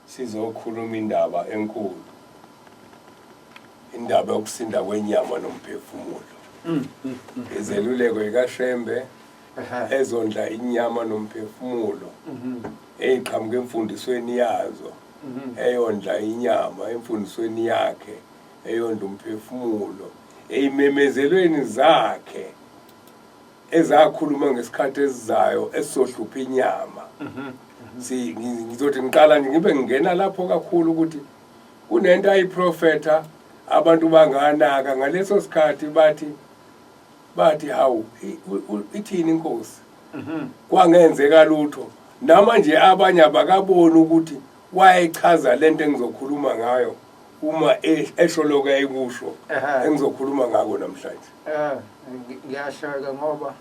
Sizokhuluma indaba enkulu. Indaba yokusinda kwenyama nomphefumulo. Izeluleko ikaShembe ezondla inyama nomphefumulo eyiqhamuka emfundisweni yazo eyondla inyama emfundisweni yakhe eyondla umphefumulo eyimemezelweni zakhe ezakhuluma ngesikhathi esizayo esizohlupha inyama. Si ngizothi ngiqala nje ngibe ngingena lapho kakhulu ukuthi kunento ayiprofetha abantu banganaka ngaleso sikhathi bathi hawu, ithini inkosi? Kwangenzeka lutho. Namanje abanye abakaboni ukuthi wayechaza lento engizokhuluma ngayo uma esho lokho ayikusho engizokhuluma ngako namhlanje. Ngiyahleka ngoba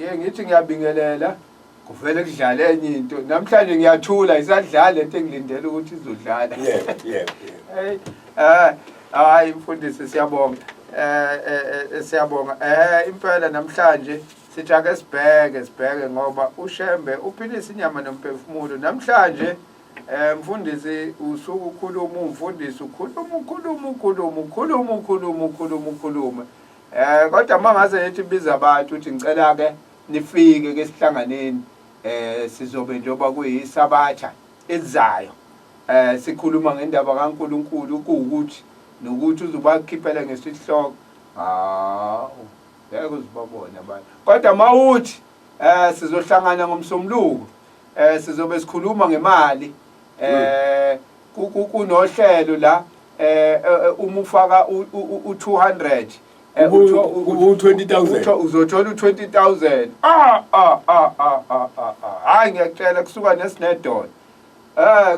ngeke ngithi ngiyabingelela kuvele kudlale enye into. Namhlanje ngiyathula, isadlala lento engilindele ukuthi izodlala. Yebo, yebo, yebo. Hey, hayi mfundisi, siyabonga. Siyabonga. Impela namhlanje sithi ake sibheke ngoba uShembe uphilisa inyama nomphefumulo. Namhlanje mfundisi usuke ukhuluma, umfundisi ukhuluma, ukhuluma, ukhuluma, ukhuluma, ukhuluma, ukhuluma, ukhuluma. Kodwa mangase ngithi biza abantu uthi ngicela ke nifike ke sihlanganeni, sizobe njengoba kuyisabatha elizayo. Sikhuluma ngendaba kaNkuluNkulu kuwukuthi nokuthi uzobakhiphela ngesihloko. Hawu, ngeke uzibabone abantu. Kodwa mawuthi sizohlangana ngomsombuluko, sizobe sikhuluma ngemali, kunohlelo la, uma ufaka u-200, u-20,000. Uzothola u-20,000. Ah, ah, ah, ah, ah, ah, ah. Hayi, ngiyakutshela, kusuka nesinedoda.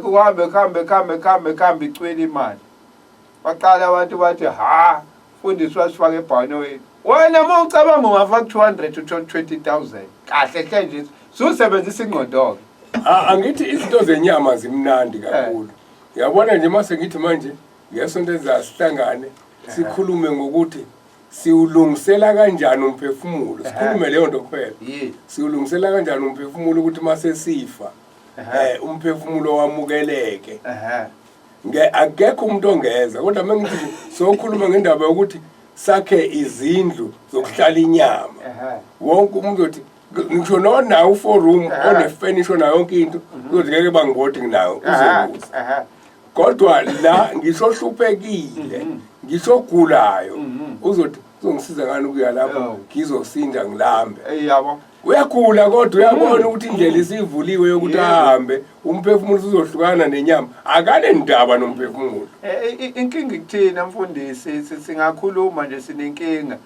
Kuhambe kuhambe kuhambe kuhambe kuhambe icwile imali. Baqala abantu bathi ha, mfundisi wasifaka ebhanoyini. Wena uma ucabanga ungafaka 200 uthole 20,000. Kahle hle nje susebenzisa ingqondo ke. Angithi izinto zenyama zimnandi kakhulu. Uyabona nje mase ngithi manje ngesonto elizayo sihlangane sikhulume ngokuthi siwulungisela kanjani umphefumulo. Sikhulume leyo nto kuphela. Siwulungisela kanjani umphefumulo ukuthi mase sifa umphefumulo wamukeleke. Akekho umuntu ongeza, kodwa uma ngithi sokhuluma ngendaba yokuthi sakhe izindlu zokuhlala inyama, wonke umuntu uzothi ngisho nonawo u-4 room one-furniture nayo yonke into, uzothi ngeke bangibodi nginayo, uzobuza. Kodwa la ngisho hluphekile, ngisho ogulayo, uzothi uzongisiza ngani ukuya lapho ngizosinda ngilambe. Yabo. Uyagula kodwa uyabona ukuthi indlela isivuliwe yokuthi ahambe, umphefumulo uzohlukana nenyama, akanendaba nomphefumulo. Inkinga ikuthina mfundisi, singakhuluma nje sinenkinga.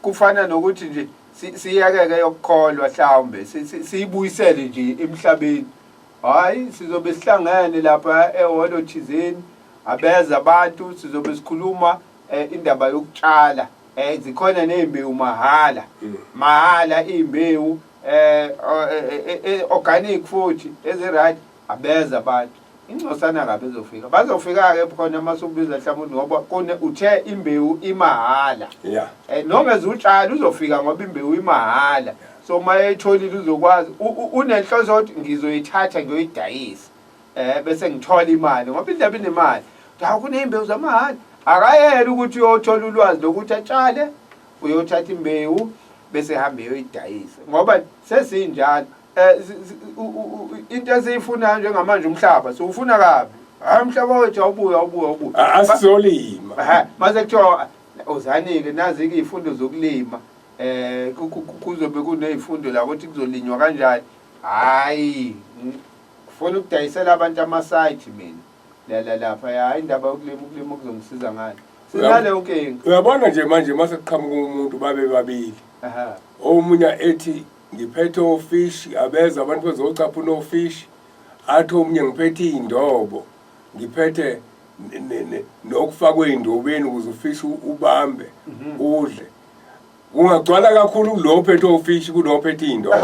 Kufana nokuthi nje siyekeke yokukholwa mhlawumbe siyibuyisele nje emhlabeni. Hayi, sizobe sihlangene lapha ehholo thizeni, abeza abantu, sizobe sikhuluma indaba yokutshala. Zikhona nezimbewu mahhala. Mahhala imbewu, organic futhi ezi right, abeza abantu. Ingcosana kabi ezofika. Bazofika ke khona masukubiza mhlawumbe ngoba kune uthe imbewu imahhala. Noma ezutshala uzofika ngoba imbewu imahhala. So uma eyitholile uzokwazi unenhloso ukuthi ngizoyithatha ngiyoyidayisa. Bese ngithola imali ngoba indaba inemali. Hawu, kuneyimbewu zamahhala. Akayeli ukuthi uyothola ulwazi lokuthi atshale, uyothatha imbewu bese ehamba eyoyidayisa. Ngoba sesinjalo. Into esiyifunayo njengamanje umhlaba siwufuna kabi. Hayi, umhlaba wethu awubuye, awubuye, awubuye. Asizolima. Mase kuthiwa uzanike nazi ke izifundo zokulima. Kuzobe kunezifundo la ukuthi kuzolinywa kanjani. Hayi, ngifuna ukudayisela abantu ama-site mina. La la lapha, hayi, indaba yokulima, ukulima kuzongisiza ngani? Sinaleyo nkinga. Uyabona nje manje mase kuqhamuka umuntu babe babili. Omunye ethi ngiphethe ofish, abeza abantu bezocaphuna ofish, athi omunye ngiphethe indobo, ngiphethe nokufakwe indobeni ukuze ufish ubambe udle. Kungagcwala kakhulu kulo ophethe ofish kunophethe indobo.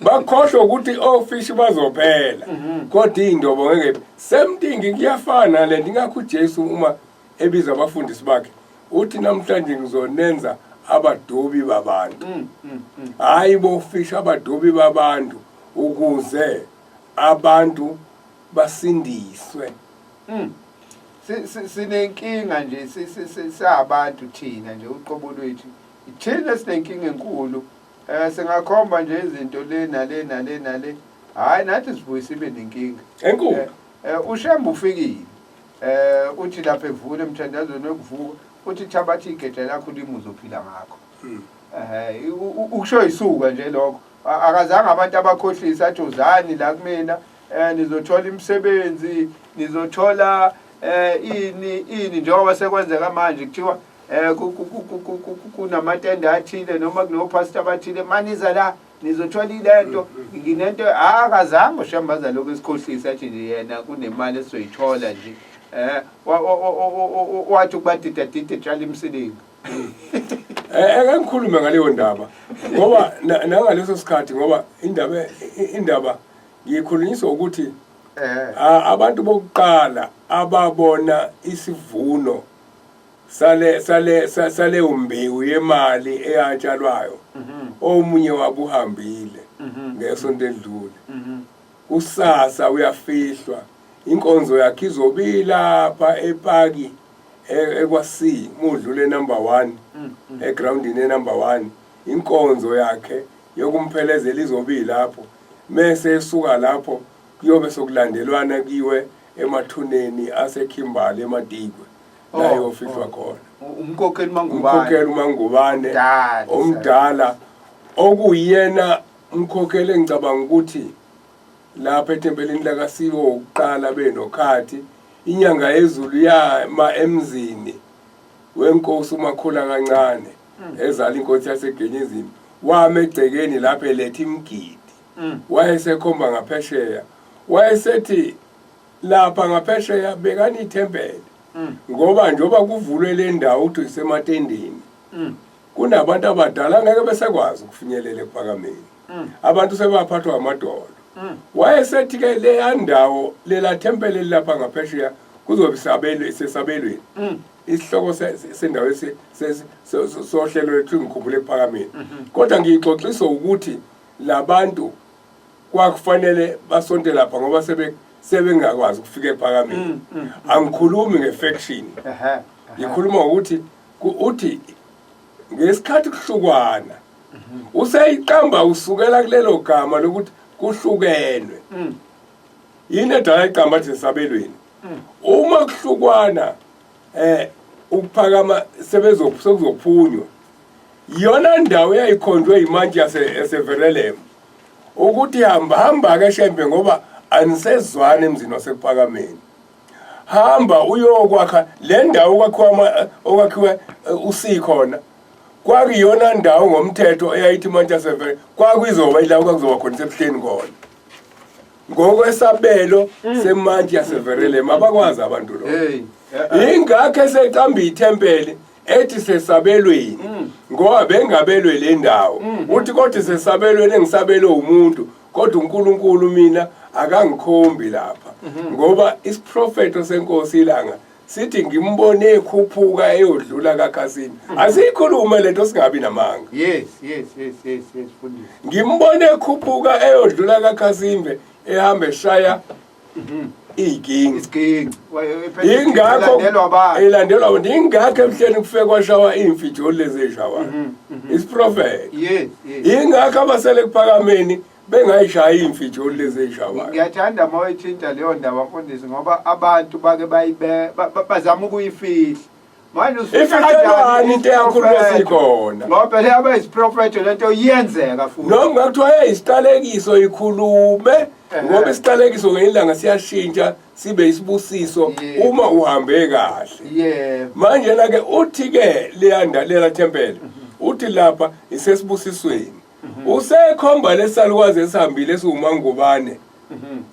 Bakhohlwa ukuthi ofish bazophela, kodwa indobo ngeke. Same thing, kuyafana le nto. Ingakho uJesu uma ebiza abafundisi bakhe uthi namhlanje ngizonenza abadobi babantu. Hayi bofish, abadobi babantu, ukuze abantu Basindiswe. Sinenkinga nje sabantu thina nje uqobo lwethu, thina sinenkinga enkulu. Singakhomba nje izinto le nale nale nale, hhayi, nathi sibuye sibe nenkinga enkulu. UShembe ufikile, uthi lapha evula emthandazweni wekuvuka, uthi thabatha igeja lakho ulime, uzophila ngakho. Ukusho isuka nje lokho, akazange abantu abakhohlisa athi uzani la kumina, nizothola imisebenzi, nizothola ini ini, njengoba sekwenzeka manje kuthiwa kunamatende athile noma kunopastor abathile, maniza la nizothola ilento nginento. Akazange uShembe azalokhu esikhohlisa athi nje yena kunemali esizoyithola nje. Wathi ukubadida dida tshala imsilinga. Ake ngikhulume ngaleyo ndaba, ngoba nangaleso sikhathi, ngoba indaba ngiyikhulunyiswa ukuthi abantu bokuqala ababona isivuno sale sale saleyo mbewu yemali eyatshalwayo, omunye wabo uhambile ngesonto edlule. Kusasa uyafihlwa, inkonzo yakhe izobilapha epaki ekwa-C, mudlule number 1, egroundini enumber 1. Inkonzo yakhe yokumphelezela izobe ilapho, mese esuka lapho kuyobe sokulandelwana kiwe emathuneni aseKhimbali, eMadikwe, la eyofihlwa khona. Umkhokheli Mangubane. Umkhokheli uMangubane. Omdala. Omdala, okuyena umkhokheli engicabanga ukuthi lapha ethempelini lakaSiwo wokuqala benokhathi inyanga yezulu yama emzini wenkosi uMakhula kancane, ezala inkosi yaseGenyezini, wama egcekeni lapho eletha imigidi. Wayesekhomba ngaphesheya, wayesethi lapha ngaphesheya bekani ithempeli, ngoba njengoba kuvulwe le ndawo uthi isematendeni, kunabantu abadala ngeke besekwazi ukufinyelela ekuphakameni, abantu sebaphathwa amadolo. Wayesethi ke leya ndawo, lela thempeli elilapha ngaphesheya, kuzobe sabelwe sesabelweni. Isihloko sendawo sohlelo lethu ngikhumbule ekuphakameni, kodwa ngiyixoxiswa ukuthi labantu kwakufanele basonte lapha ngoba sebengakwazi ukufika ekuphakameni. Angikhulumi ngefaction, ngikhuluma ngokuthi uthi ngesikhathi kuhlukwana useyiqamba usukela kulelo gama lokuthi kuhlukenwe. Yini edala iqamba athi sesabelweni? Uma kuhlukwana ukuphakama sekuzoxhunywa iyona ndawo eyayikhonjwe imantshi yaseVerelem ukuthi hamba, hamba ke Shembe, ngoba anisezwani emzini wasekuphakameni, hamba uyokwakha le ndawo okwakhiwa okwakhiwe usikhona. Kwakuyona ndawo ngomthetho eyayithi imantshi yaseVerelem kwakuyizoba ila kwakuzoba khona sebuhleni khona ngokwesabelo semantshi yaseVerelem. Abakwazi abantu lo. Hey. Ingakho eseqamba ithempeli ethi sesabelweni, ngoba bengabelwe le ndawo. Uthi kodwa sesabelweni engisabelwe umuntu, kodwa uNkulunkulu mina akangikhombi lapha, ngoba isiprofeto senkosi ilanga sithi ngimbone ekhuphuka eyodlula kaKhasini. Asiyikhulume lento, singabi namanga. Yes, mfundisi. Ngimbone ekhuphuka eyodlula kaKhasimbe, ehamba eshaya iginci. Isiginci. Ingakho Ilandelwa abantu. Elandelwa abantu. Ingakho emhleni kufike kwashawa imfijoli lezi ezishawayo, isiprofeto. Ingakho abasele kuphakameni bengayishayi imfijoli lezi ezishawayo. Ngiyathanda uma uyithinta leyo ndaba, mfundisi, ngoba abantu bake bayibe bazama ukuyifihla. Manje usifihla Ifihlelwani kanjani into eyakhulunywa isiprofetho? sikhona? Ngoba phela yaba isiprofetho lento, iyenzeka futhi. Noma kuthiwa hey, isiqalekiso ikhulume, ngoba isiqalekiso ngelinye ilanga siyashintsha sibe isibusiso uma uhambe kahle. Manje la ke uthi ke leyanda lela thempeli, uthi lapha isesibusisweni, usekhomba lesalukazi esihambile esiwumangubane,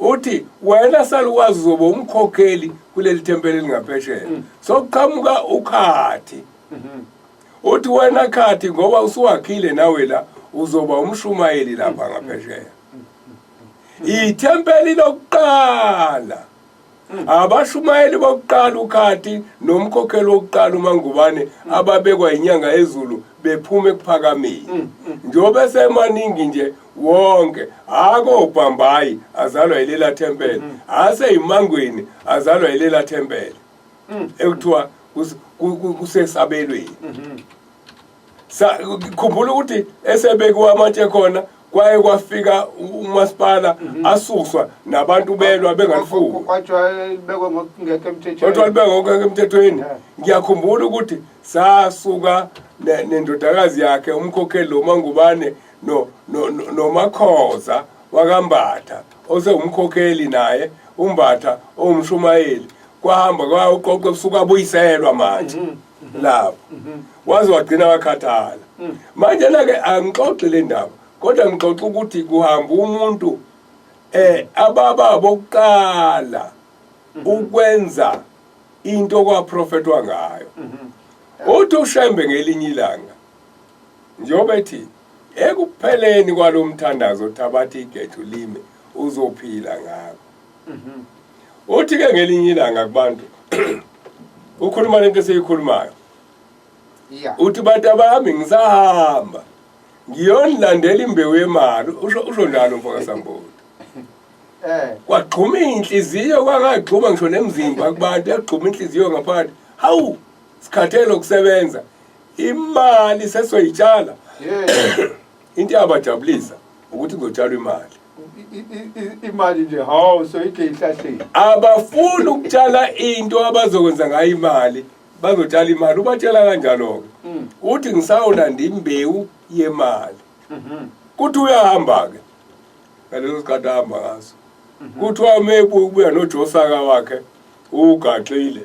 uthi wena salukazi uzoba umkhokheli kuleli thempeli elingaphesheya. Sokuqhamuka ukhathi, uthi wena khathi, ngoba usuwakhile nawe la, uzoba umshumayeli lapha ngaphesheya. Ithempeli lokuqala. Abashumayeli bokuqala uKhathi nomkhokheli wokuqala uMangubane ababekwa inyanga yezulu bephuma ekuphakameni. Njengoba esemaningi nje wonke akobhambayi azalwa yilela thempeli, aseyimangweni azalwa yilela thempeli. Ekuthiwa kusesabelweni. Khumbula ukuthi esebekiwe amatshe khona kwaye kwafika umasipala asuswa nabantu belwa bengalifuni. Kwathiwa libekwe ngokungekho emthethweni. Kwathiwa libekwe ngokungekho emthethweni. Ngiyakhumbula ukuthi sasuka nendodakazi yakhe umkhokheli lo Mangubane no noMakhoza wakaMbatha osewumkhokheli naye uMbatha owumshumayeli kwahamba kwawuqoqa ebusuku abuyiselwa manje lapho waze wagcina wakhathala. Manje na ke angixoxi le ndaba kodwa ngixoxa ukuthi kuhamba umuntu ababa bokuqala ukwenza into kwaprofetwa ngayo. Uthi uShembe ngelinye ilanga njengoba ethi ekupheleni kwalomthandazo thabatha igeju lime uzophila ngakho. Uthi ke ngelinye ilanga kubantu ukhuluma lento esiyikhulumayo. Uthi bantu abami ngisahamba ngiyonilandela imbewu yemali, usho njalo mfo kaSambulo. Kwagxuma inhliziyo, kwangagxuma ngisho nemzimba kubantu, yagxuma inhliziyo ngaphakathi. Hawu, sikhathele ukusebenza, imali sesoyitshala. Into yabajabulisa ukuthi kuzotshalwa imali. Imali nje hawu soyike ihlahleni. Abafuni ukutshala into abazokwenza ngayo imali, bazotshala imali. Ubatshela kanjalo-ke. Uthi ngisawulanda imbewu yemali. Kuthi uyahamba-ke ngaleso sikhathi ahamba ngaso. Kuthiwa mebuya ubuya noJosaka wakhe ugaxile.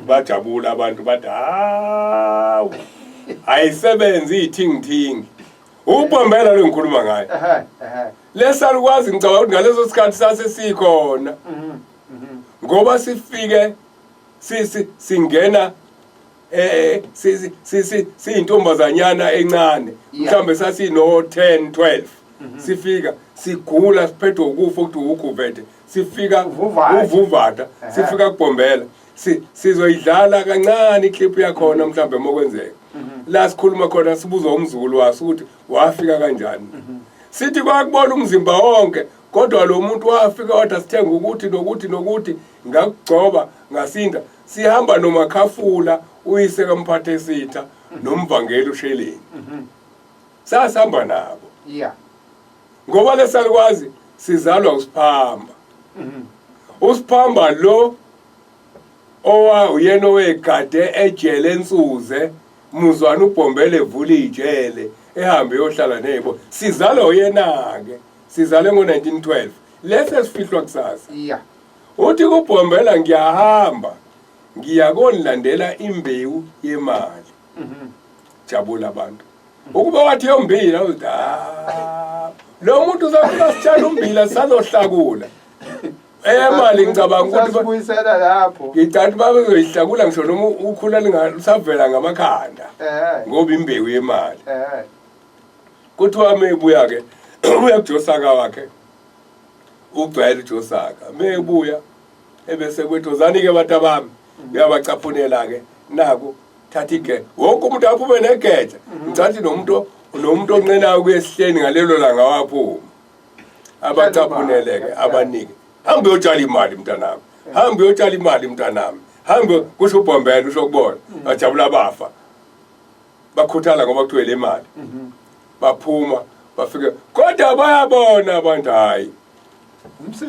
Bajabula abantu bathi hawu ayisebenzi ithingithingi. Ubhombela lo ngikhuluma ngaye. Lesalukwazi ngicabanga ukuthi ngaleso sikhathi sase sikhona. Ngoba sifike singena siyintombazanyana encane mhlambe sasino 10 12 sifika sigula siphethwe ukufa ukuthi ukhuvethe sifika uvuvata sifika kubhombela sizoyidlala kancane iclip yakhona mhlambe mokwenzeka la sikhuluma khona sibuza umzukulu waso ukuthi wafika kanjani. Sithi kwakubona umzimba wonke kodwa lo muntu wafika wathi asithenga ukuthi nokuthi nokuthi ngakugcoba ngasinda. Sihamba noMakhafula uyise kamphathe sitha nomvangeli uSheleni. Sasihamba nabo. Ngoba lesalukwazi sizalwa uSiphamba. Usiphamba lo owa uyena owegade ejele ensuze muzwana ubhombele evula ijele ehambe yohlala nebo. Sizalwa uyena ke. Sizalwe ngo-1912. Lesi esifihlwa kusasa. Uthi kubhombela ngiyahamba ngiya konilandela imbewu yemali. Jabula abantu. Ukuba wathi yombila uthi lo muntu uzofika sitshala umbila sazohlakula. Emali ngicabanga ukuthi sibuyisela lapho. Ngicabanga ukuthi babezoyihlakula ngisho noma ukhula lingasavela ngamakhanda. Ngoba imbewu yemali. Kuthiwa mebuya ke uya kuJosaka wakhe. Ugcwele uJosaka. Mebuya ebese kwethu zani ke bantu abami. Uyabacaphunela ke naku thatha igeja. Wonke umuntu aphume negeja. Ngicabanga nomuntu onqenayo kuye esihleni ngalelo langa waphuma. Abacaphuneleke abanike. Hamba uyotshala imali mntanami. Hamba uyotshala imali mntanami. Hamba kusho ubhombela usho kubona. Bajabula bafa. Bakhuthala ngoba kuthiwe le mali. Baphuma bafike kodwa bayabona abantu hayi.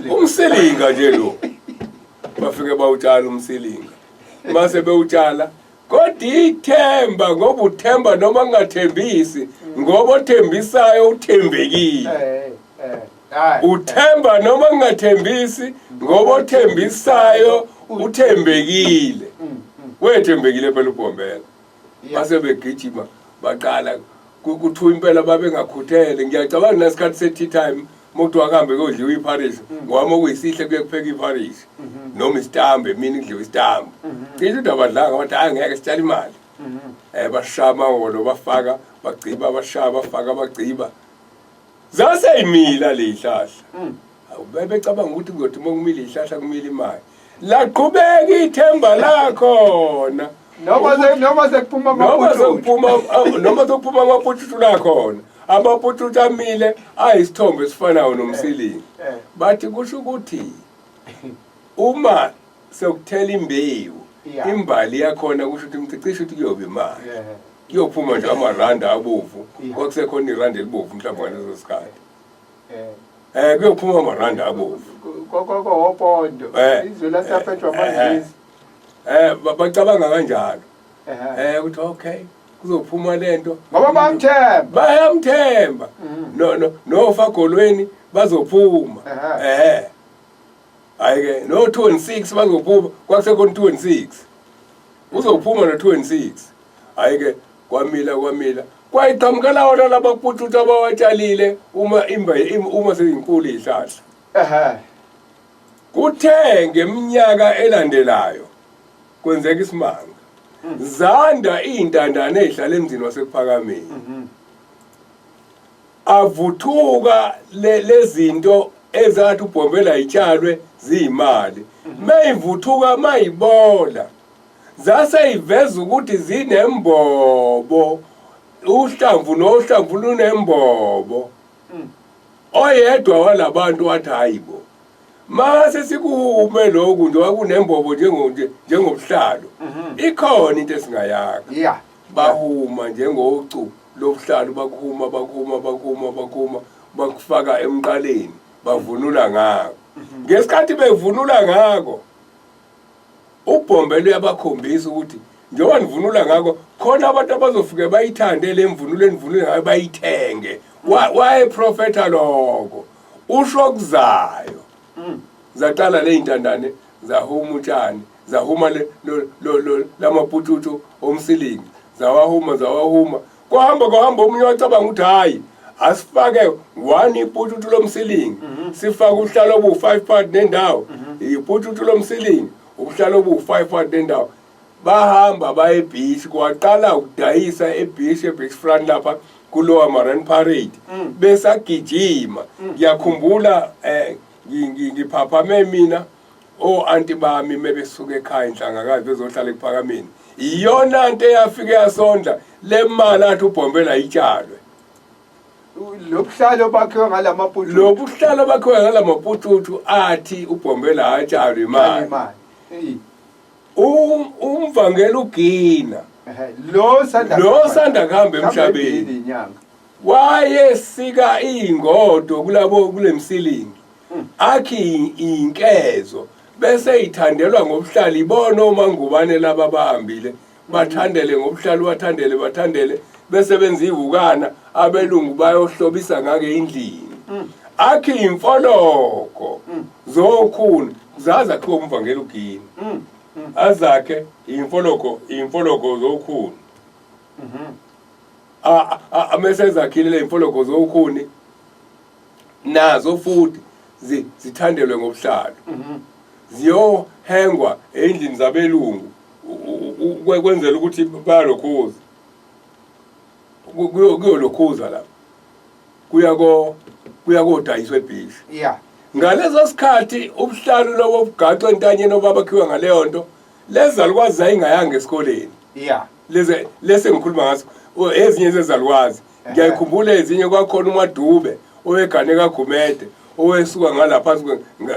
Umsilinga nje lo. Bafike bawutshala umsilinga. Mase bewutshala kodwa ithemba ngoba uthemba noma kungathembisi ngoba othembisayo uthembekile. Uthemba noma kungathembisi ngoba othembisayo uthembekile. Wethembekile phela ubhombela. Base begijima baqala kuthiwa impela babengakhuthele. Ngiyacabanga nesikhathi se-tea time mokuthiwa kuhambe kuyodliwa ipharishi ngoba mokuyisihle kuye kuphekwa ipharishi noma isitambu emini kudliwa isitambu. Cishe ukuthi abadlanga bathi hayi ngeke sitshale imali. Bashaya amaholo bafaka bagciba bashaya bafaka bagciba. Zaseyimila le ihlahla. Bebecabanga ukuthi kuzothi uma kumile ihlahla kumile imali. Laqhubeka ithemba lakhona. Noma sekuphuma amaputshutshu. Noma sekuphuma amaputshutshu lakhona. Amaputshutshu amile ayisithombe esifanayo nomsilingi. Eh, eh. Bathi kusho ukuthi uma sekuthela imbewu imbali yakhona kusho ukuthi mcicisha ukuthi kuyoba imali. Kuyophuma nje amaranda abovu. Kwakusekhona iranda elibovu mhlawumbe ngaleso sikhathi. Eh kuyophuma amaranda abovu. Kokoko wopondo. Eh. Izwe lasaphethwa amangisi. Eh bacabanga kanjalo. Eh ukuthi okay kuzophuma lento. Ngoba bayamthemba. Bayamthemba. Mm. No no nofagolweni bazophuma. Eh. Hayi ke no 2 and 6 bazophuma kwakusekhona 2 and 6. Uzophuma no 2 and 6. Hayi ke kwamila kwamila kwayiqhamukela wona labapututu abawatshalile uma imba uma seyinkulu izihlahla ehe kuthe ngeminyaka elandelayo kwenzeka isimanga zanda iy'ntandane ey'hlala emzini wasekuphakameni mhm. Avuthuka lezinto ezathi ubhombela itshalwe ziyimali mhm. Mayivuthuka mayibola zase iveza ukuthi zinembobo uhlamvu nohlamvu lunembobo Oyedwa walabantu wathi hayibo mase sikuhume lokhu nje wakunembobo njengo njengobuhlalo mhm. ikhona into esingayakha yeah bahuma njengocu lobuhlalo bakuhuma bakuhuma bakuhuma bakuhuma bakufaka emqaleni bavunula ngako mhm. ngesikhathi bevunula ngako Ubhombela uyabakhombisa ukuthi njengoba nivunula ngako khona abantu abazofike bayithande le mvunulo enivunule ngayo bayithenge. Wayeprofetha lokho. Usho okuzayo. Zaqala le ntandane zahuma utshani, zahuma le lo lamapututu omsilingi, zawahuma zawahuma. Kwahamba kwahamba omunye wacabanga ukuthi hayi asifake one ipututu lomsilingi mhm. sifake uhlalo obu-five part nendawo mhm. ipututu lomsilingi ubuhlalo obu-five part nendawo bahamba baye ebhishi kwaqala ukudayisa ebhishi ebeach front lapha kulowa marine parade mm. Besagijima Ngiyakhumbula ngiphaphame mina o-anti bami mebesuka ekhaya inhlangakazi bezohlala ekuphakameni iyona nto eyafike yasondla le mali athi ubhombela itshalwe Lobuhlalo bakhiwe ngalamapututu Lobuhlalo bakhiwe ngalamapututu athi ubhombela atshalwe imali imali Umvangeli ugina lo sanda lo sanda kuhamba emhlabeni inyanga Wayesika iy'ngodo kulabo kule msilingi akhe iy'nkezo bese ithandelwa ngobuhlali ibona omangubane laba bahambile bathandele ngobuhlali bathandele bathandele bese benza ihukana abelungu bayohlobisa ngake endlini akhe imfologo zokhuni zazakhiwa umvangeli ugini azakhe imfologo imfologo zokhuni amesezakhile le imfologo zokhuni nazo futhi zithandelwe ngobuhlalo mhm. ziyohengwa endlini zabelungu kwenzela ukuthi bayalokhuza kuyolokhuza lapha kuya ko kuya kodayiswa ebhishi yeah ngaleso sikhathi ubuhlalu lobo bugaxwe entanyeni obabakhiwa ngaleyo nto lezalukwazi zayingayanga esikoleni yeah leze lese ngikhuluma ngaso ezinye zezalukwazi ngiyayikhumbula ezinye kwakhona umadube owegane kagumede owesuka ngalapha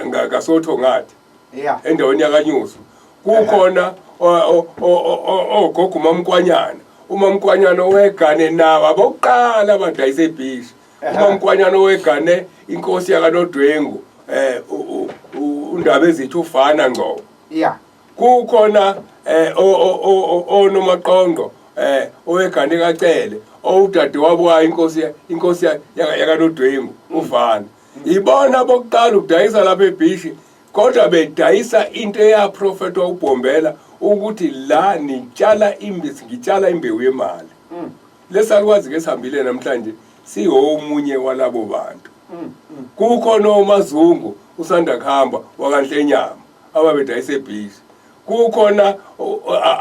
ngasotho ngathi yeah endaweni yakanyusu kukhona ogogo umamkwanyana umamkwanyana owegane nawo abokuqala abadayisa ebhishi umamkwanyana owegane inkosi yakanodwengu eh undaba ezithi ufana ngcobo yeah Kukhona eh onomaqonqo eh owegane kaCele owudadewabo wayo inkosi inkosi yakaNodwengu uvana. Ibona bokuqala ukudayisa lapha ebhishi kodwa bedayisa into eyaprofethwa uBhombela ukuthi la nitshala imbizi ngitshala imbewu yemali. Lesalukwazi ke sihambile namhlanje siwomunye walabo bantu. Kukhona oMazungu usanda kuhamba wakanhlenyama ababedayisa ebhishi kukhona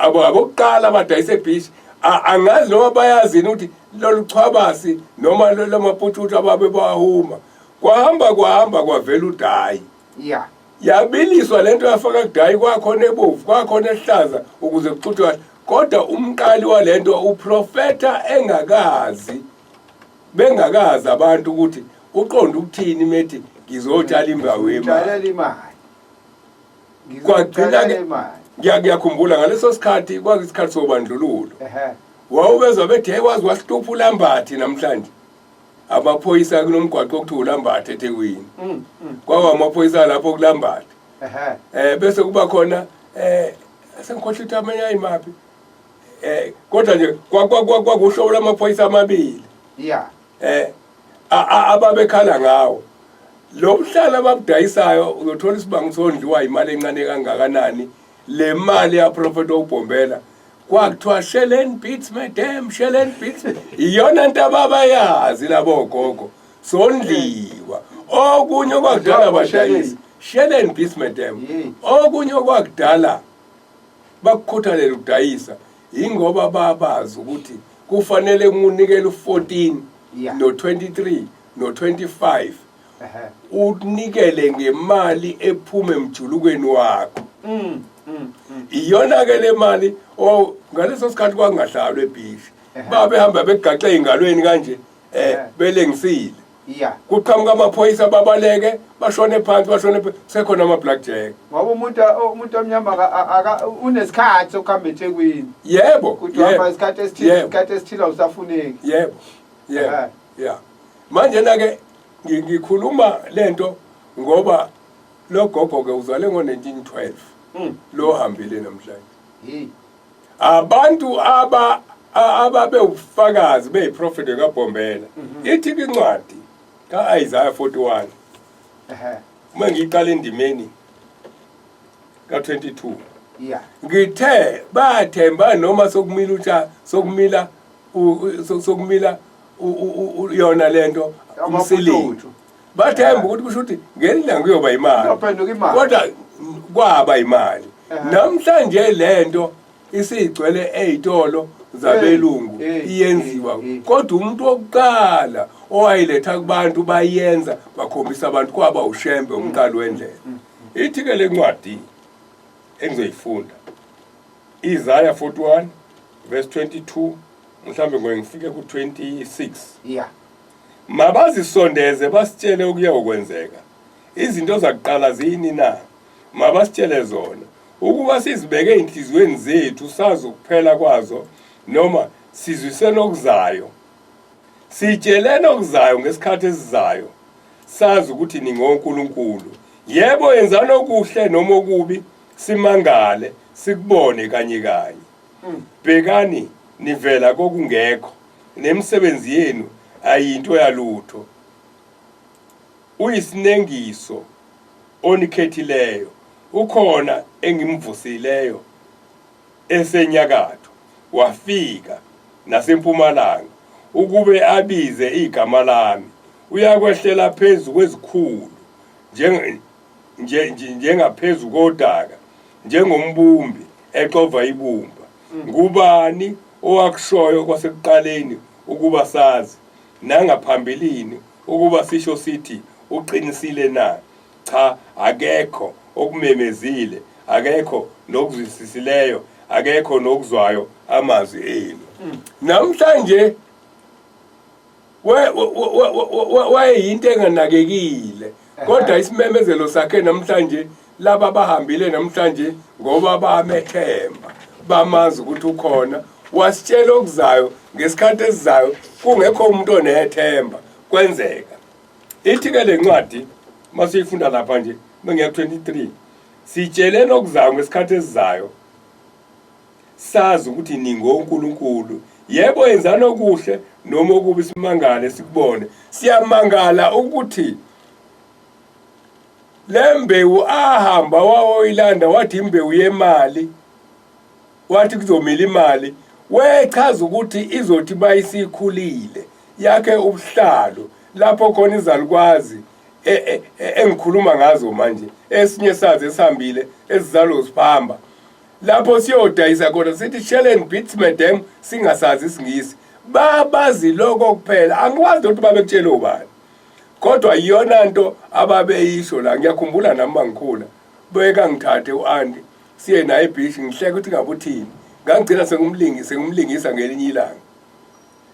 abokuqala abadayisa ebhishi angazi noma bayazini ukuthi lolu chwabasi noma lamapututu ababe bawahuma kwahamba kwahamba kwavela udayi yeah Yabiliswa lento yafaka kudayi kwakhona ebovu kwakhona ehlaza ukuze kuxutshwe kahle. Kodwa umqali walento uprofetha engakazi bengakazi abantu ukuthi uqonda ukuthini methi ngizotshala imbewu yemali. Tshalela imali. Kwagcina ke ngiyakhumbula ngaleso sikhathi kwakuyisikhathi sobandlululo. Wawubezwa bethi hey wazi wasihlupha uLambathi namhlanje. Amaphoyisa kunomgwaqo okuthiwa uLambathi eThekwini. Kwawa amaphoyisa lapho kuLambathi. Bese kuba khona sengikhohlwa ukuthi amanye ayimaphi. Kodwa nje kwakuhlobo lamaphoyisa amabili. Yeah. Ababekhala ngawo. Lo mhlala ababudayisayo uzothola isibango sondliwa imali encane kangakanani le mali yaProphet uBhombela kwakuthiwa Shelen beats madam Shelen beats iyona nto ababayazi labo gogo sondliwa okunye okwakudala badayisa Shelen beats madam okunye okwakudala bakukhuthalela ukudayisa ingoba babazi ukuthi kufanele unikele u14 no23 no25 unikele ngemali ephuma emjulukweni wakho. Iyona ke le mali o ngaleso sikhathi kwakungahlalwa ebhishi. Babehamba begaxe ey'ngalweni kanje belengisile. Yeah. Kuqhamuka amaphoyisa babaleke bashone phansi bashone sekhona ama black jack. Ngoba umuntu omnyama unesikhathi sokuhamba eThekwini. Yebo. Kuthi uhamba isikhathi esithile isikhathi esithile awusafuneki. Yebo. Yebo. Yeah. Manje na ke ngikhuluma lento ngoba lo gogo ke uzale ngo-1912 lo hambile namhlanje. Abantu ababe ubufakazi beyiprofeti kaBhombela ithi incwadi ka-Isaiah 41 uma ngiyiqala endimeni ka-22 ngithe bathemba noma sokumila utsha sokumila sokumila yona lento umsilingi bathemba ukuthi kusho ukuthi ngelanga kuyoba imali kodwa kwaba imali namhlanje lento isigcwele ezitolo zabelungu iyenziwa kodwa umuntu wokuqala owayiletha kubantu bayenza bakhombisa abantu kwaba uShembe umqali wendlela. Ithi ke lencwadi engizoyifunda Isaiah 41 verse 22 mhlambe ngoye ngifike ku-26. Yeah. Mabazisondeze basitshele okuyokwenzeka. Izinto zakuqala ziyini na? Mabasitshele zona. Ukuba sizibeke ezinhliziyweni zethu sazi ukuphela kwazo noma sizwisene okuzayo. Sitshelene okuzayo ngesikhathi esizayo. Sazi ukuthi ningonkulunkulu. Yebo yenzani okuhle noma okubi simangale sikubone kanye kanye. Bhekani nivela kokungekho nemisebenzi yenu ayinto yalutho. Uyisinengiso onikhethileyo ukhona engimvusileyo esenyakatho wafika nasempumalanga ukube abize igama lami uyakwehlela phezu kwezikhulu njengaphezu kodaka njengombumbi exova ibumba. Ngubani owakushoyo kwasekuqaleni ukuba sazi, nangaphambilini ukuba sisho sithi, Uqinisile na? Cha, akekho okumemezile, akekho nokuzwisisileyo, akekho nokuzwayo amazwi enu. Namhlanje wayeyinto enganakekile kodwa isimemezelo sakhe namhlanje laba bahambile namhlanje ngoba bamethemba bamazi ukuthi ukhona wasitshela okuzayo ngesikhathi esizayo kungekho umuntu onethemba kwenzeka. Ithi ke le ncwadi masiyifunda lapha nje mengiya 23 sitshelene okuzayo ngesikhathi esizayo sazi ukuthi ningonkulunkulu yebo yenzani okuhle noma okubi simangale sikubone siyamangala ukuthi le mbewu ahamba wawoyilanda wathi imbewu yemali wathi kuzomila imali wechaza ukuthi izothi bayisikhulile yakhe ubuhlalo lapho khona izalukwazi e, e, e, engikhuluma ngazo manje esinye sazi esihambile esizalo siphamba lapho siyodayisa khona sithi shellen beats madam singasazi isingisi babazi lokho kuphela angikwazi ukuthi babekutshela ubani. Kodwa iyona nto ababeyisho la, ngiyakhumbula nami mangikhula bekangithathe u-anti siye naye ebhishi, ngihleke ukuthi ngabe uthini. Ngangigcina sengumlingisa ngelinye ilanga.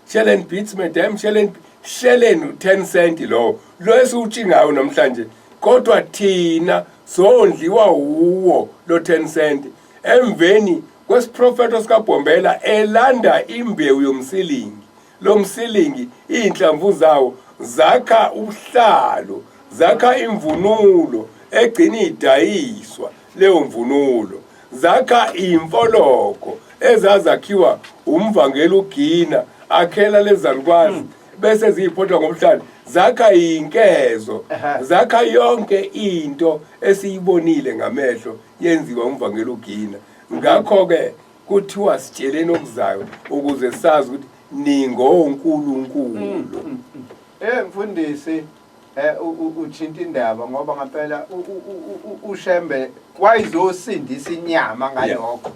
Shelen beats madam, Shelen Shelen u-10 cent lowo lo esiwutshingayo namhlanje, kodwa thina sondliwa wuwo lo 10 cent emveni kwesiprofeto sikaBhombela elanda imbewu yomsilingi. Lo msilingi iy'nhlamvu zawo zakha ubuhlalo, zakha imvunulo egcina idayiswa leyo mvunulo, zakha imfoloko ezazakhiwa umvangeli uGina akhela lezalukwazi bese ziyiphothwa ngomhlane, zakha inkezo, zakha yonke into esiyibonile ngamehlo yenziwa umvangeli uGina. Ngakho-ke kuthiwa sitsheleni okuzayo ukuze sazi ukuthi ningonkulunkulu. Mfundisi, uthinta indaba ngoba ngempela uShembe wayizosindisa inyama ngalokho.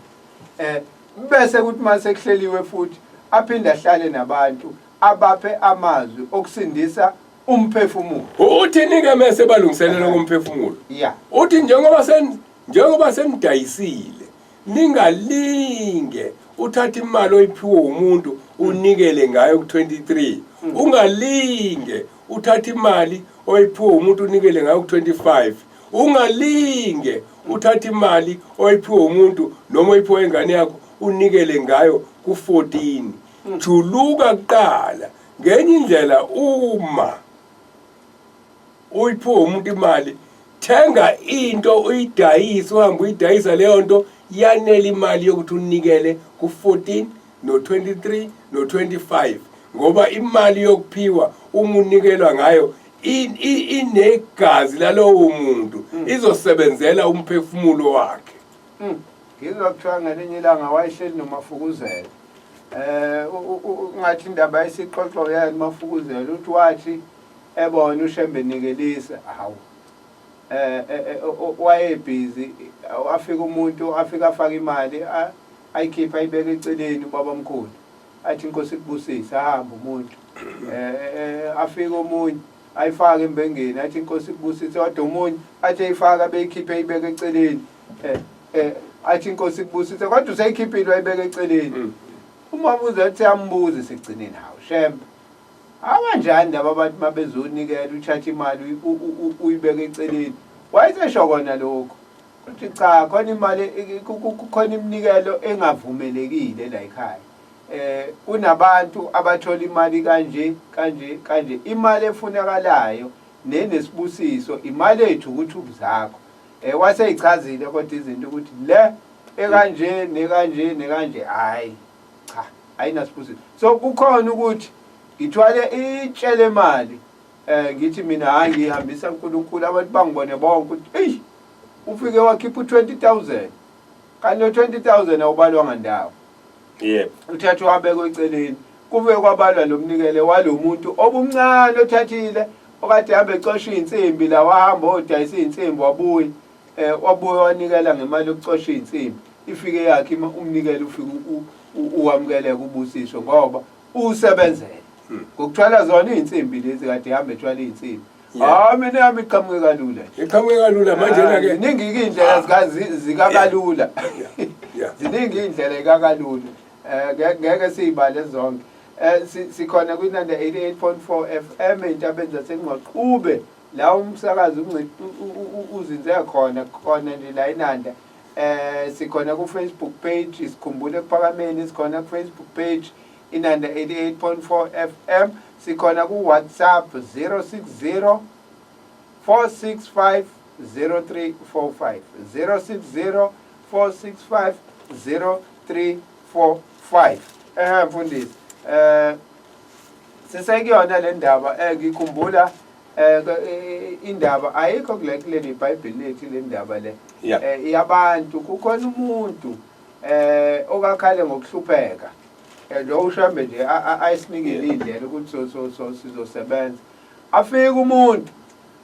Bese kuthi mase kuhleliwe futhi aphinde ahlale nabantu abaphe amazwi okusindisa umphefumulo. Uthini ke mase balungiselela komphefumulo? Uthi njengoba senidayisile, ningalinge uthathe imali oyiphiwe umuntu unikele ngayo ku-23, ungalinge uthathe imali oyiphiwe umuntu unikele ngayo ku-25, ungalinge uthathe imali oyiphiwe umuntu noma oyiphiwe ingane yakho unikele ngayo ku-14. Juluka kuqala. Ngenye indlela, uma uyiphiwe umuntu imali, thenga into uyidayise, uhambe uyidayisa leyo nto, yanele imali yokuthi unikele ku-14 no-23 no-25, ngoba imali yokuphiwa uma unikelwa ngayo inegazi lalowo muntu, izosebenzela umphefumulo wakhe. Ngizwa kuthiwa ngelinye ilanga wayehleli noMafukuzela. Ngathi indaba ayisixoxo yena uMafukuzela, uthi wathi ebona uShembe nikelisa, hawu, wayebhizi, afika umuntu afika afaka imali, ayikhipha ayibeke eceleni ubabamkhulu, athi inkosi ikubusise, ahambe umuntu. Afike omunye ayifake embengeni, athi inkosi ikubusise, kodwa omunye athi eyifaka beyikhiphe ayibeke eceleni, athi inkosi ikubusise, kodwa useyikhiphile wayibeka eceleni. Uma buza athi ambuze sekugcineni, hawu Shembe, akanjani laba abantu mabezonikela uthatha imali uyibeke eceleni? Wayesesho kona lokho ukuthi cha, khona imali, kukhona iminikelo engavumelekile la ekhaya. Kunabantu abathola imali kanje kanje kanje, imali efunakalayo nenesibusiso, imali ethu ukuthi ubuzakho. Waseyichazile kodwa izinto ukuthi le ekanje nekanje nekanje, hayi cha, ayinasibusiso. So kukhona ukuthi ngithwale itshe lemali, ngithi mina hayi ngihambisa uNkulunkulu, abantu bangibone bonke ukuthi eyi ufike wakhipha u-20,000, kanti lo 20,000 awubalwanga ndawo. Uthathe wabekwa eceleni, kuve kwabalwa lo mnikele walo muntu obumncane othathile okade hambe ecosha iy'nsimbi la, wahamba odayisa iy'nsimbi wabuya, wabuya wanikela ngemali yokucosha iy'nsimbi, ifike yakhe umnikelo ufike uwamukeleke ubusiswe ngoba usebenzele ngokuthwala zona iy'nsimbi lezi kade hambe ethwala iy'nsimbi. Hayi, mina yami iqhamuke kalula nje. Iqhamuke kalula manje na ke. Ziningi iy'ndlela zikakalula. Ziningi iy'ndlela zikakalula. Ngeke siyibale zonke. Sikhona kwiNanda 88.4 FM entabeni zaseNgqaqube la umsakazo uzinze khona khona nje la eNanda. Sikhona ku Facebook page, sikhumbule ekuphakameni, sikhona ku Facebook page Inanda 88.4 FM, sikhona ku WhatsApp 060 465 0345, 060 465 0345. Mfundisi, sisekuyona le ndaba. Ngikhumbula indaba ayikho kule kuleli iBhayibheli lethu le ndaba le yabantu. Kukhona umuntu okakhale ngokuhlupheka, lo uShembe nje ayisinikile indlela ukuthi so sizosebenza. Afike umuntu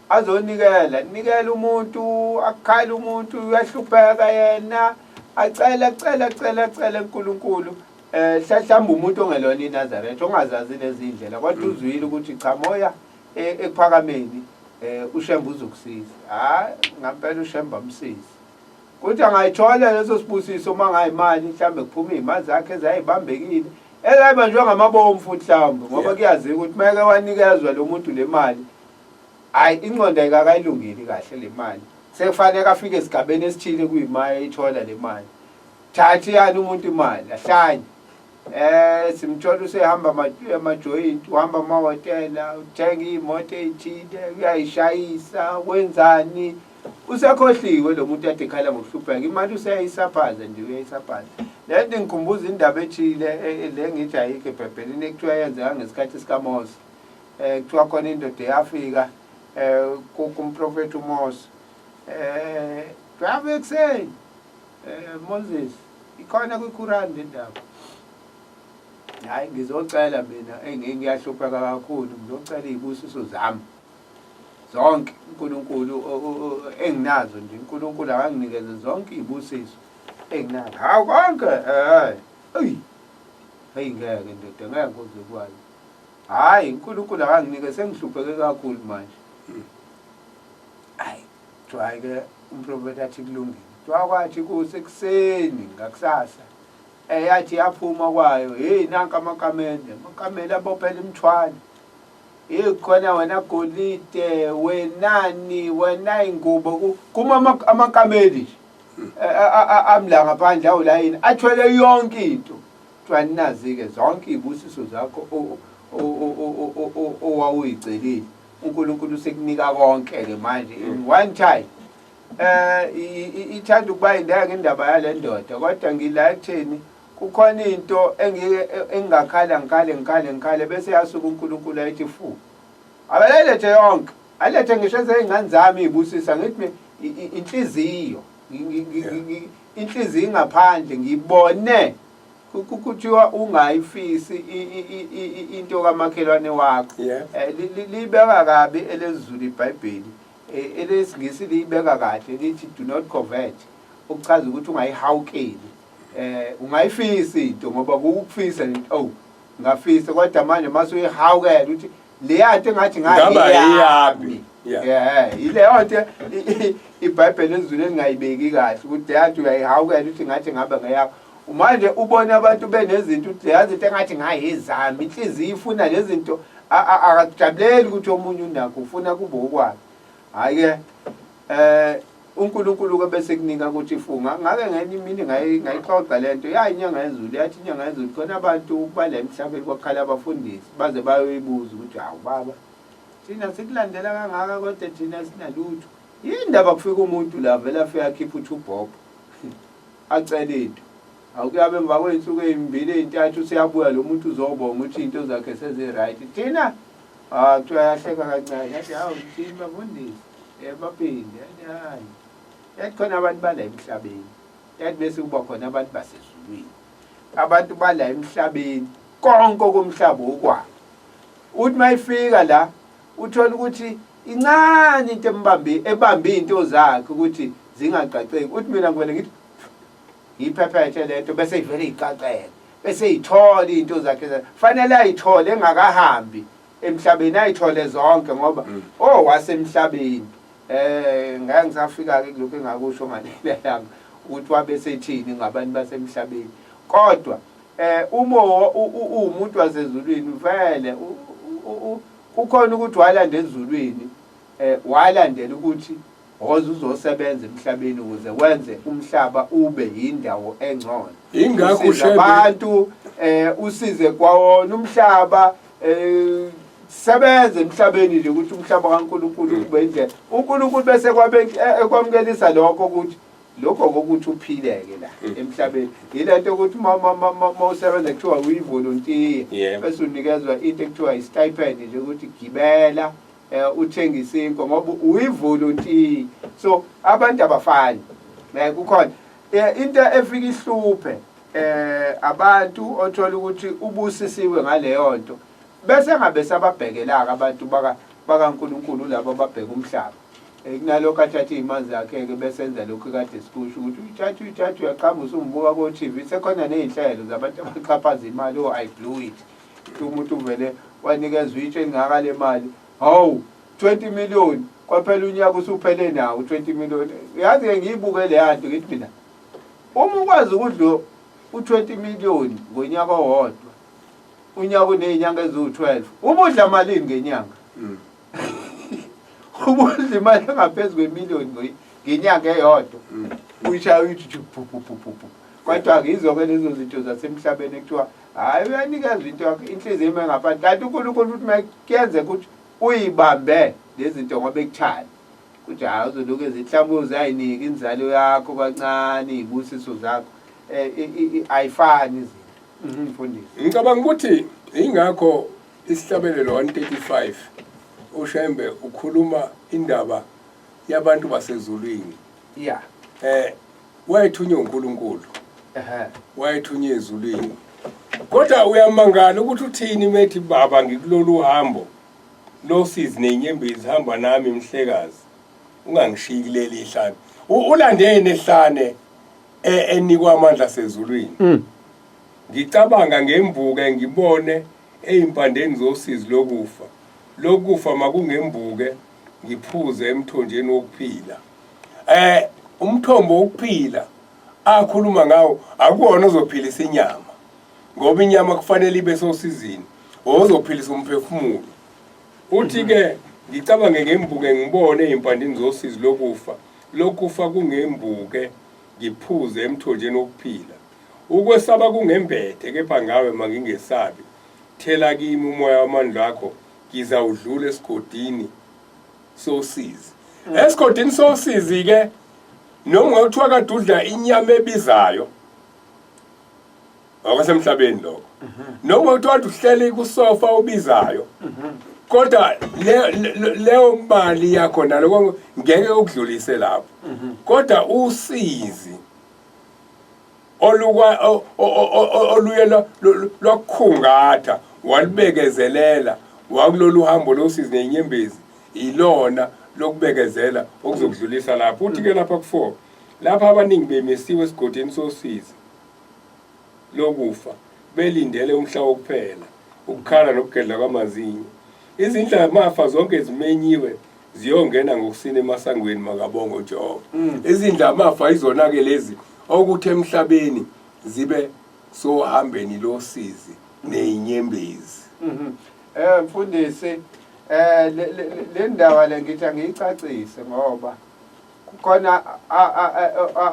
azonikela, nikela umuntu, akukhala umuntu uyahlupheka yena, acela acela acela acela uNkulunkulu. Mhlawumbe umuntu ongelona iNazaretha ongazazi lezi ndlela, kodwa uzwile ukuthi cha moya ekuphakameni uShembe uzokusiza. Hayi ngampela uShembe amsize. Kuthi angayithola leso sibusiso uma ngayimali mhlawumbe kuphuma iy'mali zakhe ezayibambekile ezayibanjwe ngamabomu futhi mhlawumbe ngoba kuyaziwa ukuthi uma eke wanikezwa lo muntu le mali hhayi ingqondo ayikakayilungeli kahle le mali sekufanele afike esigabeni esithile kuyima eyithola le mali. Thatha yani umuntu imali ahlanye. Simthola usehamba amajoyinti, uhamba amahhotela, uthenga iy'moto ey'thile, uyayishayisa, wenzani. Usekhohliwe lo muntu ade ekhala ngokuhlupheka, imali useyayisaphaza nje uyayisaphaza. Le nto ingikhumbuza indaba ethile le ngithi ayikho eBhayibhelini ekuthiwa yenzeka ngesikhathi sikaMose. Kuthiwa khona indoda eyafika kumprofethi uMose. 12 ekuseni Moses ikhona kwiQuran le ndaba. Hayi ngizocela mina engiyahlupheka kakhulu ngizocela izibusiso zami zonke uNkulunkulu enginazo nje uNkulunkulu akanginikeze zonke izibusiso enginazo. Hawu konke eh eyi hey ngeke ndoda ngeke uze ukwazi. Hayi uNkulunkulu akanginike sengihlupheke kakhulu manje. Hayi Kuthiwa ke umprofethi athi kulungile. Kuthiwa kwathi kusekuseni ngakusasa eyathi yaphuma kwayo hey nanka amakamende amakamela abophela imithwalo hey khona wena golide wenani wena ingubo kuma amakameli nje amla ngaphandle awulayini athwele yonke into kuthiwa ninazi-ke zonke iy'busiso zakho owawuyicelile uNkulunkulu usekunika konke ke manje in one time. Ithanda ukuba indeke indaba yale ndoda kodwa ngila ekutheni kukhona into engike engingakhala ngikhale ngikhale ngikhale bese yasuka uNkulunkulu ayithi fu. Abalethe yonke. Alethe ngisho ezeyingane zami ibusisa ngithi inhliziyo inhliziyo ingaphandle ngibone kuthiwa ungayifisi into kamakhelwane wakho. Libeka kabi elesiZulu iBhayibheli, elesiNgisi liyibeka kahle lithi do not covet, okuchaza ukuthi ungayihawukeli. Ungayifisi into ngoba kukufisa nje, oh ngafisa, kodwa manje mase uyihawukela ukuthi leya nto engathi Ngaba ngayiyami. Eyami. Yileyo nto iBhayibheli esiZulu elingayibeki kahle ukuthi leya nto uyayihawukela ukuthi ngathi ngabe ngeyakho. Manje ubona abantu benezinto ukuthi leya zinto engathi ngayizami, inhliziyo ifuna lezi zinto, akakujabuleli ukuthi omunye unakho, ufuna kube okwakhe. Hhayi-ke uNkulunkulu ke bese kunika ukuthi funga. Ngake ngenye imini ngayixoxa le nto, yayi inyanga yezulu, yathi inyanga yezulu khona abantu ukuba la emhlabeni kwakhala abafundisi baze bayoyibuza ukuthi hawu baba thina sikulandela kangaka kodwa thina sinalutho. Yini ndaba kufika umuntu la vele afike akhiphe uthubhobho acele into. Awukuyabe emva kwey'nsuku ey'mbili ey'ntathu useyabuya lo muntu uzobonga ukuthi iy'nto zakhe sezi-right. Thina kuthiwa yahleka kancane yathi hawu thini bafundisi baphinde yathi hayi yathi khona abantu bala emhlabeni yathi bese kuba khona abantu basezulwini abantu bala emhlabeni konke komhlaba okwabo. Uthi mayifika la uthola ukuthi incane into embambi ebambi into zakhe ukuthi zingaqaqeki. Uthi mina ngivele ngithi ngiyiphephethe lento bese ivele iqaqeke bese ithola into zakhe fanele ayithole engakahambi emhlabeni ayithole zonke ngoba oh wasemhlabeni. Ngeke ngisafika ke kulokho engakusho ngalelanga ukuthi wabe sethini ngabantu basemhlabeni, kodwa uma uwumuntu wasezulwini vele kukhona ukuthi walanda ezulwini, walandela ukuthi woza uzosebenza emhlabeni ukuze wenze umhlaba ube yindawo engcono. Ingakho Usize abantu, usize kwawona umhlaba, sebenze emhlabeni nje ukuthi umhlaba kaNkulunkulu ube indlela. uNkulunkulu bese ekwamukelisa lokho ukuthi lokho kokuthi uphileke la emhlabeni. Yile nto ukuthi uma usebenza kuthiwa uyivolontiya, bese unikezwa into ekuthiwa i-stipend nje ukuthi gibela uthenge isinkwa ngoba uyivolontiya. So abantu abafani. Kukhona into efika ihluphe abantu othola ukuthi ubusisiwe ngaleyo nto bese ngabe sababhekelaka abantu bakaNkulunkulu labo ababheka umhlaba. Kunalokho athathe iy'mali zakhe-ke bese enza lokhu kade sikusho ukuthi uyithatha uyithatha uyaqhamuka usumbuka ko-T V. Sekhona ney'nhlelo zabantu abaxhaphaza imali, oh I blew it. Umuntu uvele wanikezwa itshe elingaka le mali. Hawu 20 million kwaphela unyaka usuphele nawo 20 million. Yazi ke ngiyibuke le yanto ngithi mina uma ukwazi ukudla u20 million ngonyaka owodwa unyaka unezinyanga eziwu-12 ubudla malini ngenyanga mm. ubudla imali engaphezu kwemiliyoni ngenyanga eyodwa mm. uyishaya uyithi phuphuphuphu kodwa ngizo-ke lezo zinto zasemhlabeni ekuthiwa hhayi uyanikezwa into yakho inhliziyo ime ngaphansi kanti unkulunkulu futhi kuyenzeka ukuthi uyibambe lezi zinto ngoba ekuthanda kuthi hhayi uzoloku ezinhlambu uzayinika inzalo yakho kancane iy'busiso zakho um ayifani izinto mhm, mfundisi ngicabanga ukuthi ingakho isihlabelelo 135 ushembe ukhuluma indaba yabantu basezulwini yeah eh wayethunywe uNkulunkulu ehe wayethunywe ezulwini kodwa uyamangala ukuthi uthini methi baba ngikulolu hambo losizi nenyembezi hamba nami mhlekazi ungangishiyi kuleli ihlane ulandeni ehlane e, enikwa amandla sezulwini mm. ngicabanga ngembuke ngibone ezimpandeni zosizi lokufa lokufa makungembuke ngiphuze emthonjeni wokuphila eh umthombo wokuphila akhuluma ngawo akuwona ozophilisa inyama ngoba inyama kufanele ibe sosizini ozophilisa umphefumulo uthi ke ngicabange ngembuke ngibone ezimpandeni zosizi lokufa lokufa kungembuke ngiphuze emthonjeni wokuphila ukwesaba kungembethe kepha ngawe mangingesabi thela kimi umoya wamandla akho ngizawudlula esigodini sosizi mm. esigodini sosizi ke noma kuthiwa kade udla inyama ebizayo okwasemhlabeni lokho mhm. noma kuthiwa kade uhleli kusofa obizayo mhm. kodwa leyo mali yakho naloko ngeke ukudlulise lapho mhm. kodwa usizi olukwa oluye lwakukhungatha walubekezelela wakulolu hambo losizi nenyembezi ilona lokubekezela okuzokudlulisa lapho uthi ke lapha ku-4 lapha abaningi bemisiwe esigodini sosizi lokufa belindele umhla wokuphela ukukhala nokugedla kwamazinyo izindlamafa zonke zimenyiwe ziyongena ngokusina emasangweni makabongo uJehova mm. izindlamafa izona ke lezi okuthi emhlabeni zibe sohambeni losizi nezinyembezi mhm eh mfundisi eh le ndaba le ngithi angiyicacise ngoba kukhona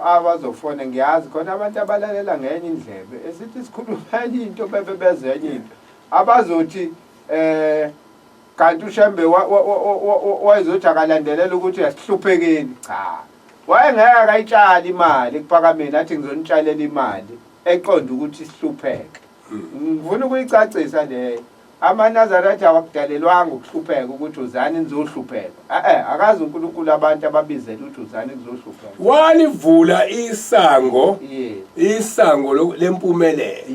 abazofona ngiyazi khona abantu abalalela ngenye indlebe esithi sikhuluma enye into bebe beze enye into abazothi eh kanti uShembe wayezothi akalandelela ukuthi asihluphekeni cha wayengeke akayitshali imali ekuphakameni athi ngizonitshalela imali eqonda ukuthi sihlupheke hmm. ngifuna ukuyicacisa leyo AmaNazaretha awakudalelwanga ukuhlupheka ukuthi uzani nizohlupheka. Eh akazi uNkulunkulu abantu ababizela ukuthi uzani kuzohlupheka. Walivula isango isango lempumelelo.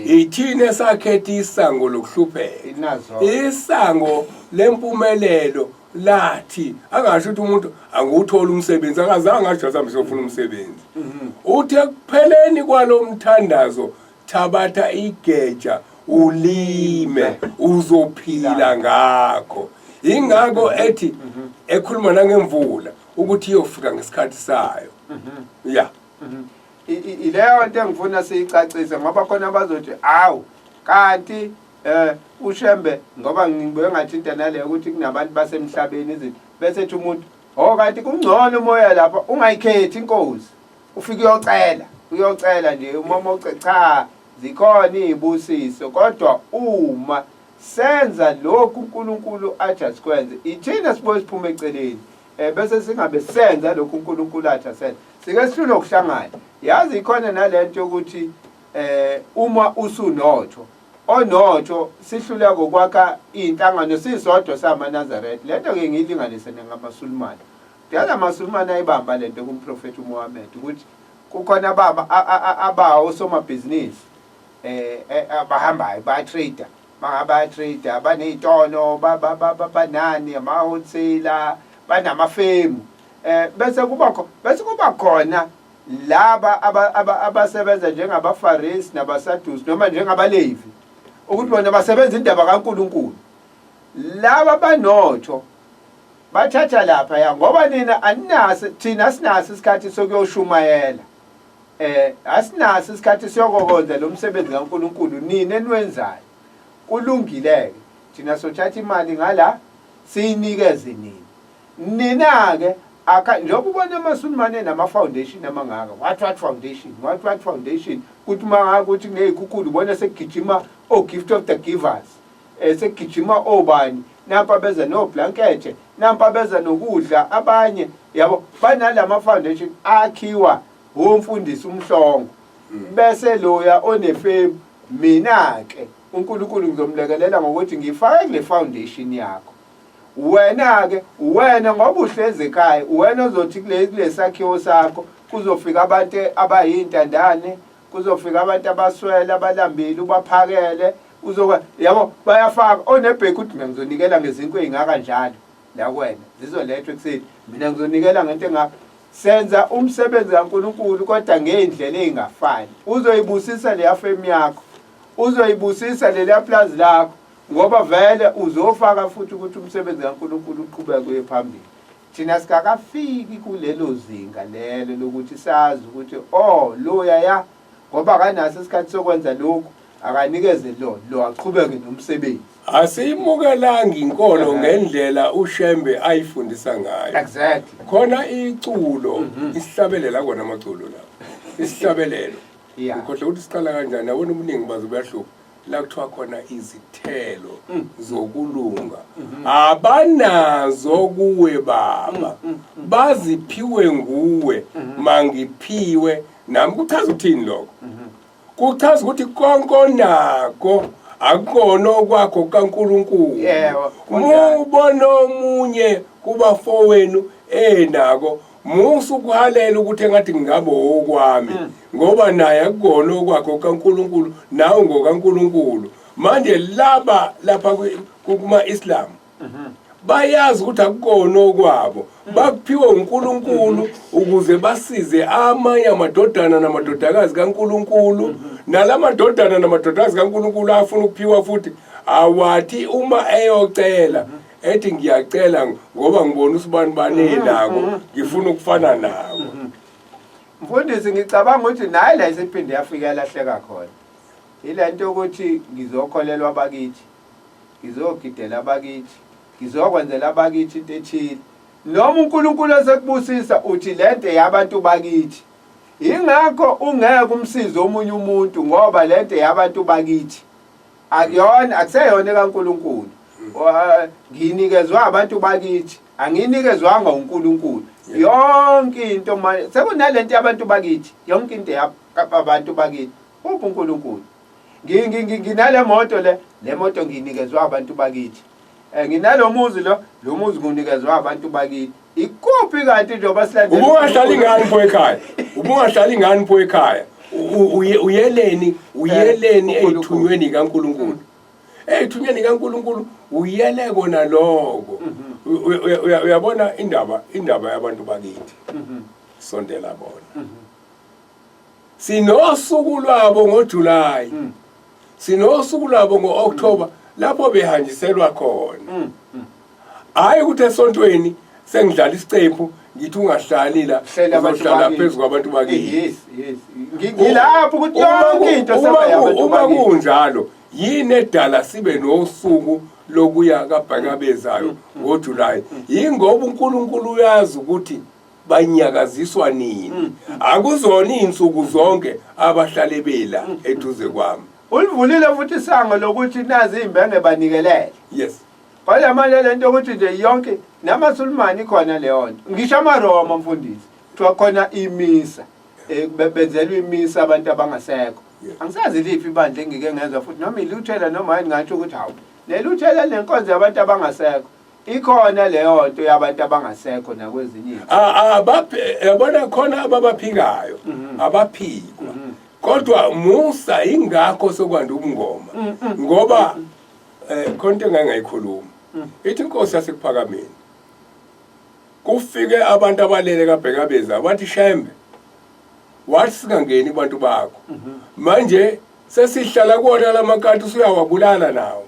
Ithina esakhetha isango lokuhlupheka. Isango lempumelelo lathi angasho ukuthi umuntu anguwuthola umsebenzi akazange asho asambe siyofuna umsebenzi. Mhm. Uthi ekupheleni kwalomthandazo thabatha igeja ulime uzophila ngakho ingakho ethi ekhuluma nangemvula ukuthi iyofika ngesikhathi sayo ya ileyo nto engifuna siyicacise ngoba khona bazothi awu kanti eh ushembe ngoba ngibuye ngathinta naleyo ukuthi kunabantu basemhlabeni izinto bese ethi umuntu oh kanti kungcono umoya lapha ungayikhethi inkosi ufike uyocela uyocela nje uma uce cha zikhona izibusiso kodwa uma senza lokhu uNkulunkulu athi asikwenze ithina sibuye siphume eceleni eh bese singabe senza lokhu uNkulunkulu athi asenze sike sihlule ukuhlangana yazi ikhona nalento yokuthi eh uma usunotho onotho sihluleka ukwakha inhlangano sisodwa samaNazaretha lento ke ngiyilinganise ngamaSulumane Yazi amaSulumane ayibamba lento kumprofethi uMuhammad ukuthi kukhona ababa abawo osomabhizinisi eh, eh abahambayo ba trader bangaba trader banezitono banani ama wholesaler banamafemu eh bese kuba bese kuba khona laba abasebenza njengabafarisi nabasadusi noma njengabalevi ukuthi bona basebenza indaba kaNkuluNkulu Laba banotho bathatha lapha ya ngoba nina aninaso thina sinaso isikhathi sokuyoshumayela. Eh asinaso isikhathi siyokokwenza lo msebenzi kaNkuluNkulu nina eniwenzayo. Kulungile-ke thina sothatha imali ngala siyinikeze nina. Nina-ke akha njengoba ubona amaSulumane nama-foundation amangaka what what foundation what what foundation kuthi uma ngabe kuthi kuney'khukhula ubona sekugijima o-gift of the givers um sekugijima obani nampa beza noblankethe nampa beza nokudla abanye yabo banalama foundation akhiwa womfundisi umhlongo bese loya onefemu mina-ke uNkulunkulu ngizomlekelela ngokuthi ngifake kule foundation yakho wena-ke wena ngoba uhlezi ekhaya wena ozothi kulesakhiwo sakho kuzofika abantu abayintandane kuzofika abantu abaswele abalambile ubaphakele uzoka yabo bayafaka onebheki uthi mina ngizonikela ngezinkwa ey'ngaka njalo la kuwena zizolethwa ekuseni mina ngizonikela ngento engaka senza umsebenzi kaNkulunkulu kodwa ngey'ndlela ey'ngafani uzoyibusisa leya femu yakho uzoyibusisa leliya plazi lakho ngoba vele uzofaka futhi ukuthi umsebenzi kaNkulunkulu uqhubeke uye phambili thina sikakafiki kulelo zinga lelo lokuthi sazi ukuthi oh loya ya ngoba akanaso isikhathi sokwenza lokhu akanikeze lo lo aqhubeke nomsebenzi asiyimukelanga inkolo ngendlela uShembe ayifundisa ngayo exactly khona iculo isihlabelela kona amaculo la isihlabelelo Yeah. ngikhohlwa ukuthi siqala kanjani yabona ubuningi bazo buyahlupha la kuthiwa khona izithelo zokulunga abanazo kuwe baba baziphiwe nguwe mangiphiwe nami kuchaza ukuthini lokho kuchaza ukuthi konke onako akukona okwakho kaNkulunkulu Yebo, kunjalo. mubona omunye kubafowenu enako musa ukuhalela ukuthi engathi ngingabe okwami ngoba naye akukona okwakho kaNkulunkulu nawe ngokaNkulunkulu manje laba lapha kuma-Islam bayazi ukuthi akukona okwabo bakuphiwe uNkulunkulu ukuze basize amanye amadodana namadodakazi kaNkulunkulu nalamadodana namadodakazi kaNkulunkulu afuna ukuphiwa futhi awathi uma eyocela ethi ngiyacela ngoba ngibona usibani bani enako ngifuna ukufana nako Mfundisi ngicabanga ukuthi naye la isiphinde yafika yalahleka khona. Ile nto yokuthi ngizokholelwa abakithi, ngizogidela abakithi, ngizokwenzela abakithi into ethile. Noma uNkulunkulu esekubusisa uthi lento yabantu bakithi. Ingakho ungeke umsize omunye umuntu ngoba lento yabantu bakithi. Akuyona akuseyona kaNkulunkulu. Nginikezwa abantu bakithi, anginikezwanga uNkulunkulu. Yonke into manje sekunalento yabantu bakithi, yonke into yabantu bakithi. Uphi uNkulunkulu? Nginale moto le, le moto nginikezwa abantu bakithi. Eh nginalo muzi lo, lo muzi ngunikezwa abantu bakithi. Ikuphi kanti njengoba silandela Ubungahlali ngani pho ekhaya? Ubungahlali ngani pho ekhaya? Uyeleni, uyeleni eyithunyweni kaNkulunkulu. Eyithunyweni kaNkulunkulu uyele kona lokho. Uyabona indaba, indaba yabantu bakithi. Sondela bona. Sinosuku lwabo ngoJuly. Sinosuku lwabo ngo-October lapho behanjiselwa khona. Hayi ukuthi esontweni sengidlala isiqephu ngithi ungahlali la Hlela abantu uzohlala bakithi. phezu kwabantu bakithi. Yes, yes. Ngilapho ukuthi yonke into Uma sebayabantu uma bakithi. kunjalo yini edala sibe nosuku lokuya kaBhakabezayo ngoJuly yingoba uNkulunkulu uyazi ukuthi banyakaziswa nini akuzona izinsuku zonke abahlale bela eduze kwami Ulivulile futhi isango lokuthi nazi izimbenge banikelele. yes Kodwa manje lento ukuthi nje yonke namaSulumane ikhona leyo nto. Ngisho amaRoma mfundisi kuthiwa khona imisa. Eh, benzelwa imisa abantu abangasekho. Angisazi liphi ibandla engike ngezwa futhi noma iluthela noma yini ngatsho ukuthi hawu leluthela lenkonzo yabantu abangasekho. Ikhona leyo nto yabantu abangasekho nakwezinye Yabona khona ababaphikayo abaphikwa kodwa musa ingakho sokwanda ubungoma ngoba khona into engangayikhuluma ithi inkosi yasekuphakameni kufike abantu abalele kaBhekabeza bathi Shembe wathi singangeni kubantu bakho manje sesihlala kuwona lamakati usuyawabulala nawo.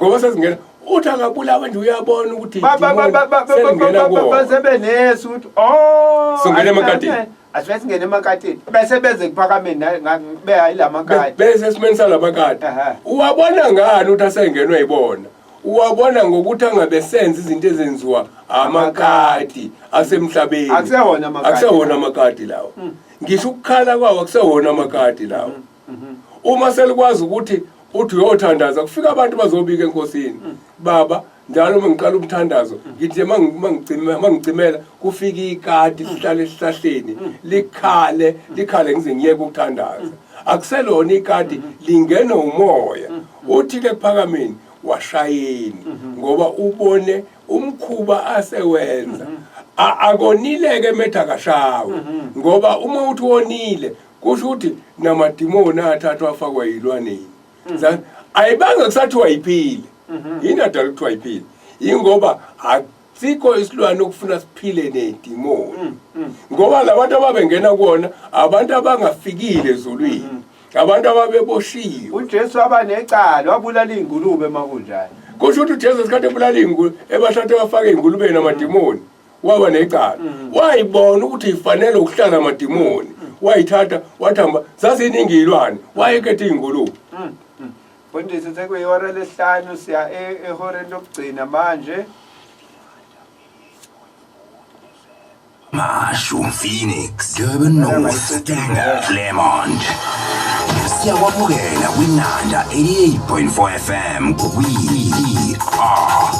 Ngoba sezingena uthi akabulawa nje uyabona ukuthi idimoni selingena kuwo. Base benesu ukuthi oh Singena emakatini. Asibe singena emakatini. Bese beze kuphakameni beya ilamakati. Bese esimeni salamakati. Uwabona ngani ukuthi asengenwe yibona? Uwabona ngokuthi angabe senza izinto ezenziwa amakati asemhlabeni. Akusewona amakati. Akusewona amakati lawo. Ngisho ukukhala kwawo akusewona amakati lawo. Uma selikwazi ukuthi uthi uyothandaza kufika abantu bazobika enkosini. Baba njalo uma ngiqala umthandazo ngithi mangicima mangicimela kufika ikati lihlale esihlahleni likhale likhale ngize ngiyeke ukuthandaza. Akuselona ikati lingena umoya. Uthi ke kuphakameni washayeni ngoba ubone umkhuba asewenza. Akonileke metha akashawe ngoba uma uthi wonile kusho ukuthi namadimoni athathwa afakwa yilwaneni. Ayibanga kusathiwa yiphile. Yini adala kuthiwa yiphile? Ingoba asikho isilwane okufuna siphile nedimoni. Ngoba labantu ababengena kuona abantu abangafikile ezulwini. Abantu ababeboshiwe. uJesu waba necala wabulala iy'ngulube uma kunjalo. Kusho ukuthi uJesu ngesikhathi ebulala iy'ngulube ebathatha bafake ey'ngulubeni amadimoni waba necala. Wayibona ukuthi ifanele ukuhlala amadimoni. Wayithatha wathamba zaziningi iy'lwane wayekhetha iy'ngulube. Mfundisi sekuyihora lesihlanu siya ehoreni lokugcina manje. Mashu, Phoenix, Durban North, Stanger, Claremont. Siyakwamukela kwinanda 88.4 FM. We are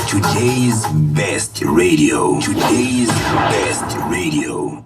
today's best radio. Today's best radio.